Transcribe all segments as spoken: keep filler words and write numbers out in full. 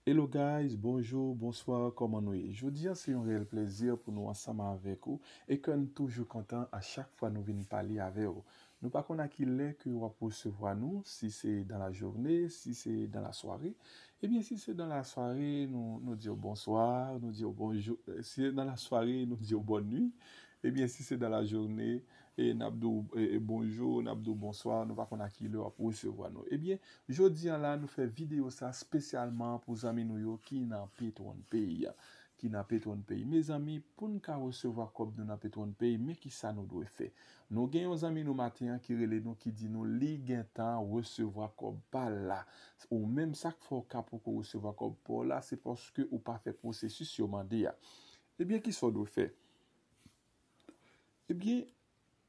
Hello guys, bonjou, bonswa, kòman nou ye? Jodi a se yon reyèl plezi pou nou ansanm avèk ou e kè n toujou kontan a chak fwa nou vin pale avè w. Nou pa konn a ki lè ke w ap resevwa nou, si se dans la journée, si se dans la soirée. Ebyen, si se dans la soirée, nou, nou di w bonswa, nou di w bonjou. Si se dans la soirée, nou di w bonn nwi. Ebyen, si se dans la journée, e n ap di w e, e, bonjou, n ap di w bonswa, nou pa konn a ki lè w ap resevwa nou. Ebyen, jodi a la, nou fè videyo sa espesyalman pou zanmi nou yo ki nan Petwon peyi a. Ki nan Petwon peyi. Mezanmi, pou n ka resevwa kòb nou nan Petwon peyi, men ki sa nou dwe fè. Nou gen yon zanmi nou maten an ki rele nou, ki di nou li gentan resevwa kòb pa l la. Ou menm, sa k fè w ka poko resevwa kòb pa w la, se paske ou pa fè pwosesis yo mande a. Ebyen, ki sa w dwe fè? Ebyen,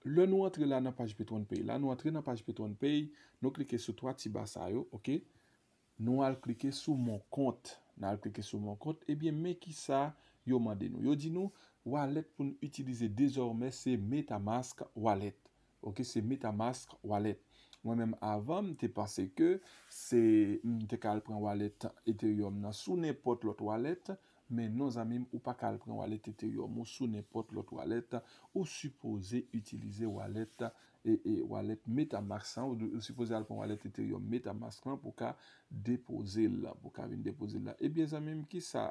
lè nou antre la nan paj Petwon peyi la, nou antre nan paj Petwon peyi, nou klike sou twa ti ba sa yo, oke? Nou al klike sou mon kont. Nou al klike sou mon kont. Ebyen, men ki sa yo mande nou. Yo di nou, wallet pou n itilize dezòmè se Metamask Wallet. Oke, se Metamask Wallet. Mwen menm avan, m te panse ke se, m te ka al pran wallet Ethereum nan sou nenpòt lòt wallet, men non zanmi m, ou pa ka al pran wallet Ethereum ou sou nenpòt lòt wallet, ou sipoze itilize wallet e, e wallet Metamask lan, ou, ou sipoze al pran wallet Ethereum Metamask lan pou ka depoze l, pou ka vin depoze l la. Ebyen zanmi m, ki sa,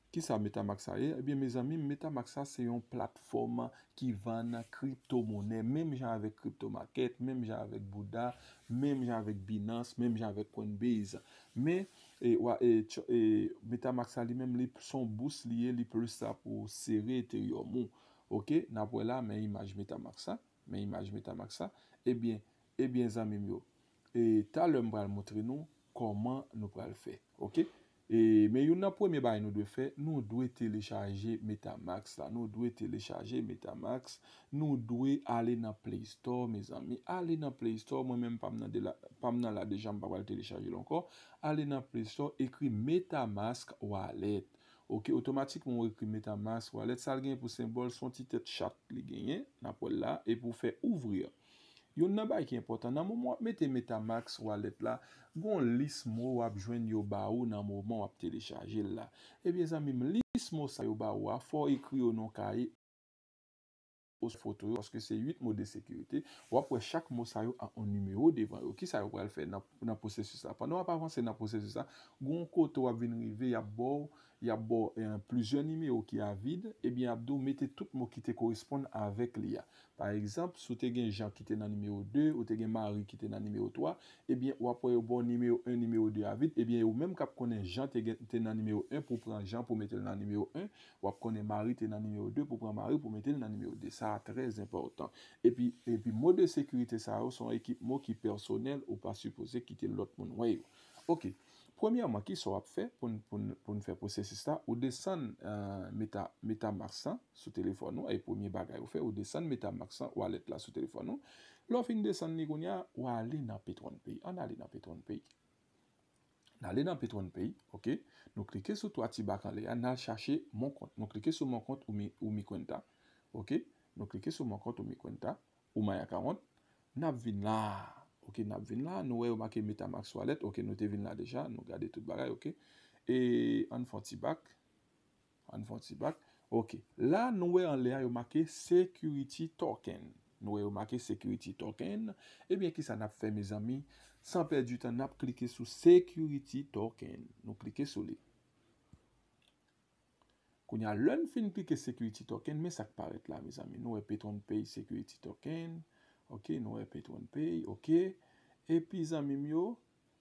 ki sa Metamask sa ye? Ebyen mezanmi, Metamask sa se yon platfòm ki vann kriptomonè, menm jan avèk crypto market, menm jan avèk Bouda, menm jan avèk Binance, menm jan avèk Coinbase. Men, e, wa, e, tch- e, Metamask sa li menm, li s on bous li ye, li plis la pou sere Ethereum ou. Oke, n ap wè la, men imaj Metamask sa, men imaj Metamask sa. Ebyen, ebyen zanmi m yo, e talè m pral montre nou kòman nou pral fè. Oke? E, men youn nan premye bagay nou dwe fè, nou dwe telechaje Metamask la. Nou dwe telechaje Metamask. Nou dwe ale nan Play Store, mezanmi. Ale nan Play Store. Mwen menm, pa m nan, de la, pa m nan la deja, m pa pral telechaje l ankò. Ale nan Play Store, ekri Metamask Wallet. Oke, otomatikman, ou ekri Metamask Wallet. Sa l gen pou senbòl, se yon ti tèt chat li genyen. N ap wè l la. Epi w fè ouvrir. Youn nan bagay ki enpòtan, nan moman w ap mete Metamask Wallet la, gon lis mo w ap jwenn yo ba ou nan moman w ap telechaje l la. Ebyen, zanmi m, lis mo sa yo ba ou a, fò w ekri yo nan yon kaye oswa foto yo, paske se uit mo de sekirite. W ap wè chak mo sa yo a yon nimewo devan yo. Kisa yo pral fè nan, nan pwosesis la? Pandan w ap avanse nan pwosesis la, gon kote w ap vin rive, y ap ba w, y ap ba w, eh, plizyè nimewo ki a vid, ebyen, y ap di w mete tout mo ki te koresponn avèk li a. Pa egzanp, si w te gen Jan ki te nan nimewo de, ou te gen Mari ki te nan nimewo twa, ebyen, w ap wè yo ba w nimewo en, nimewo de a vid, ebyen, ou menm k ap konnen Jan te gen, te nan nimewo en, pou w pran Jan pou w mete l nan nimewo en, w ap konnen Mari te nan nimewo de, pou w pran Mari pou w mete l nan nimewo de. Sa a trè enpòtan. Epi, epi mo de sekirite sa yo se yon ekip mo ki pèsonèl, ou pa sipoze kite lòt moun wè yo. Oke. Premyèman, kisa w ap fè pou n, pou n, pou n fè pwosesis la? Ou desann, eh, Meta, Metamask lan sou telefòn ou, e premye bagay ou fè, ou desann Metamask lan, wallet la sou telefòn ou. Lè w fin desann li kounye a, ou ale nan Petwon Pay. Ann ale nan Petwon Pay. N ale nan Petwon Pay, oke? Nou klike sou twa ti bak anlè a, n al chache mon kont. Nou klike sou mon kont ou mi, ou mi kwenta, oke? Nou klike sou mon kont ou mi kwenta, ou my account. N ap vin la, oke? N ap vin la, nou wè yo make Metamask Wallet, oke? Nou te vin la deja, nou gade tout bagay, oke? E ann fè yon ti bak. Ann fè yon ti bak. Oke. La, nou wè anlè a, yo make Security Token. Nou wè yo make Security Token. Ebyen, kisa n ap fè, mezanmi? San pèdi tan, n ap klike sou Security Token. Nou klike sou li. Kounye a, lè n fin klike Security Token, men sa k parèt la, mezanmi. Nou wè Petwon Pay Security Token. Oke, nou wè Petwon Pay, oke. Epi, zanmi m yo,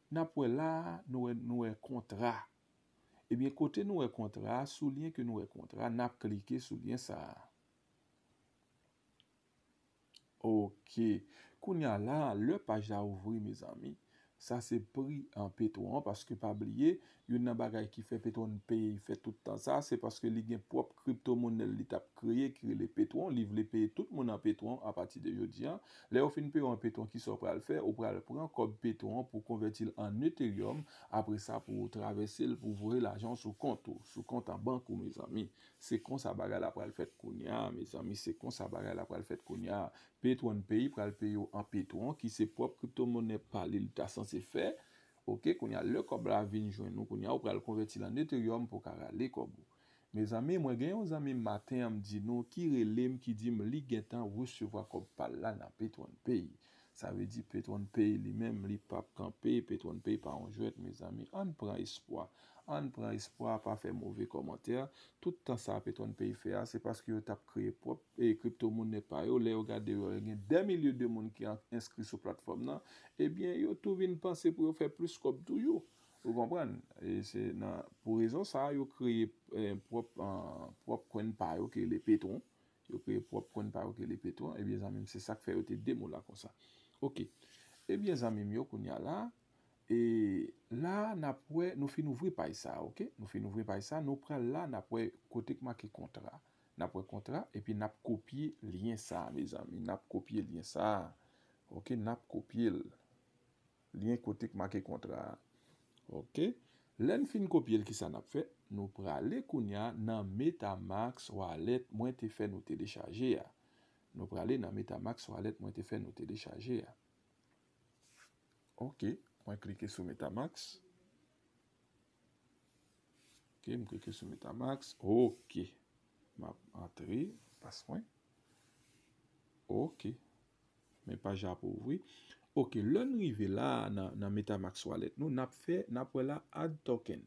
n ap wè la, nou wè, nou wè kontra. Ebyen, kote nou wè kontra a, sou lyen ke nou wè kontra a, n ap klike sou lyen sa a. Oke. Kounye a la, lè paj la ouvri, mezanmi, sa se pri an petwon an, paske pa bliye, youn nan bagay ki fè Petwon Pay fè tout tan sa, se paske li gen pwòp kriptomonè l li t ap kreye ki rele petwon, li vle peye tout moun an petwon apati de jodi a. Lè yo fin peye w an petwon, kisa w pral fè? Ou pral pran kòb petwon an pou konvèti l an Ethereum, apre sa pou w travèse l pou voye lajan w sou kont ou, sou kont an bank ou, mezanmi. Se konsa bagay la pral fèt kounye a, mezanmi, se konsa bagay la pral fèt kounye a. Petwon Pay pral peye w an petwon, ki se pwòp kriptomonè pa li, li ta sanse fè. Ok, kounye a, lè kòb la vin jwenn ou, kounye a, ou pral konvèti l an Ethereum pou w ka rale kòb ou. Mezanmi, mwen gen yon zanmi m maten an, m di nou, ki rele m, ki di m li gentan resevwa kòb pa l la nan Petron Pay. Sa vle di Petron Pay li menm, li p ap kanpe, Petron Pay pa yon jwèt, mezanmi. Ann pran espwa. Ann pran espwa, pa fè move kòmantè. Tout tan sa Petron Pay fè a, se paske yo t ap kreye pwòp e kriptomonnen pa yo. Lè yo gade yo, gen dè milye de moun ki an- enskri sou platfòm nan. Ebyen, yo tou vin panse pou yo fè plis kòb toujou. Ou konprann? E se nan, pou rezon sa a, yo kreye eh, pwòp, ah, pwòp coin pa yo ki rele Petron. Yo kreye pwòp coin pa yo ki rele Petron. Ebyen, zanmi m, se sa k fè yo te de mo la konsa. Ok. Ebyen, zanmi m yo, kounye a la, e la, n ap wè, nou fin ouvri paj sa a, ok? Nou fin ouvri paj sa a, nou pral la, n ap wè kote k make kontra. N ap wè kontra, epi n ap kopye lyen sa a, mezanmi. N ap kopye lyen sa a. Ok, n ap kopye l. Lyen kote k make kontra a. Ok. Lè n fin kopye l, kisa n ap fè? Nou prale kounye a nan Metamask Wallet mwen te fè nou telechaje a. Nou prale nan Metamask Wallet mwen te fè nou telechaje a. Ok. Mwen klike sou Metamask. Ok, m klike sou Metamask. Ok. M ap antre, pas mwen. Ok. Men paj la ap ouvri. Ok, lè n rive la nan, nan Metamask Wallet nou, n ap fè, n ap wè la add token.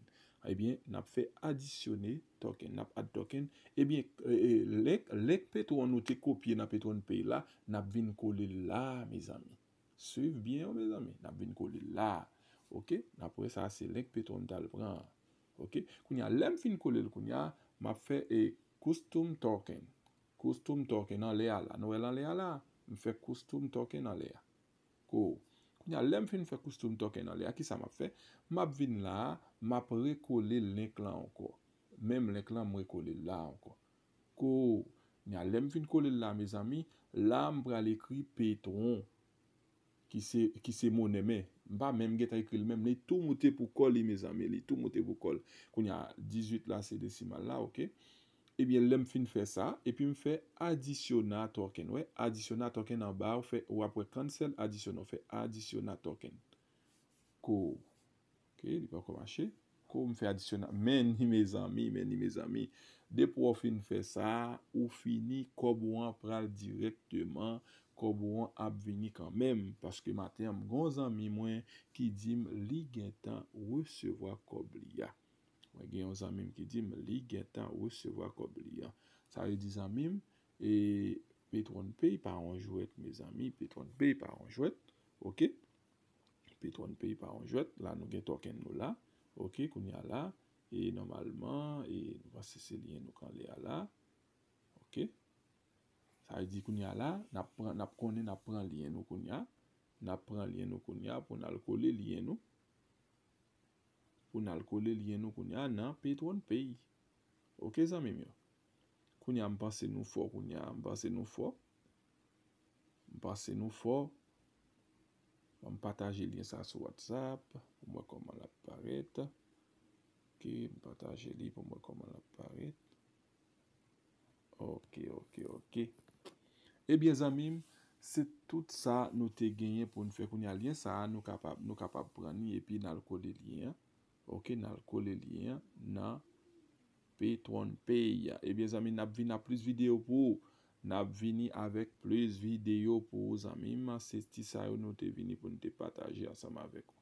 Ebyen, n ap fè adisyone token. N ap add token. Ebyen, e, e, link, link Petron nou te kopye nan Petron Pay la, n ap vin kole l la, mezanmi. Swiv byen yo, mezanmi. N ap vin kole l la. Ok? N ap wè sa, se link Petron m t al pran an. Ok? Kounye a, lè m fin kole l kounye a, m ap fè e custom token. Custom token anlè a la. Nou wè l anlè a la? M fè custom token anlè a. Ko. Kounye a, lè m fin fè custom token anlè a, kisa m ap fè? M ap vin la a, m ap rekole link lan ankò. Menm link lan, m rekole l la ankò. Ko. Kounye a, lè m fin kole l la, mezanmi, la m pral ekri Petron, ki se, ki se monnen men. M pa menm gentan ekri l menm, li tou moute pou kò li, mezanmi, li tou moute pou kò l. Kounye a, dizuit la, se desimal la, ok? Ebyen, lè m fin fè sa, epi m fè adisyona token. Wè, adisyona token anba, ou fè, w ap wè cancel adisyona, ou fè adisyona token. Ko. Ok, li poko mache. Ko m fè adisyona. Men ni, mezanmi, men ni, mezanmi. Depi w fin fè sa, ou fini, kòb ou an pral dirèkteman, kòb ou an ap vini kanmenm. Paske maten an, m gon zanmi mwen ki di m li gentan resevwa kòb li a. Mwen gen yon zanmi m ki di m li gentan resevwa kòb li a. Sa vle di zanmi m, e Petron Pay pa yon jwèt, mezanmi. Petron Pay pa yon jwèt. Ok? Petron Pay pa yon jwèt. La, nou gen token nou la. Ok, kounye a la. E nòmalman, e nou panse se lyen nou k anlè a la. Ok. Sa vle di kounye a la, n ap pran, n ap konnen, n ap pran lyen nou kounye a. N ap pran lyen nou kounye a pou n al kole lyen nou. Pou n al kole lyen nou kounye a nan Petron Pay. Ok, zanmi m yo. Kounye a, m panse nou fò kounye a. M panse nou fò. M panse nou fò. Ban m pataje lyen sa sou WhatsApp pou m wè kòman l ap parèt. Ok, m pataje li pou m wè kòman l ap parèt. Ok, ok, ok. Ebyen, zanmi m, se tout sa nou te genyen pou n fè kounye a. Lyen sa a, nou kapab, nou kapab pran li epi n al kole lyen an. Ok, n al kole lyen an nan Petron Pay a. Ebyen, zanmi, n ap vin ak plis videyo pou ou. N ap vini avèk plis videyo pou ou, zanmi m. Se ti sa yo nou te vini pou n te pataje ansanm avèk ou.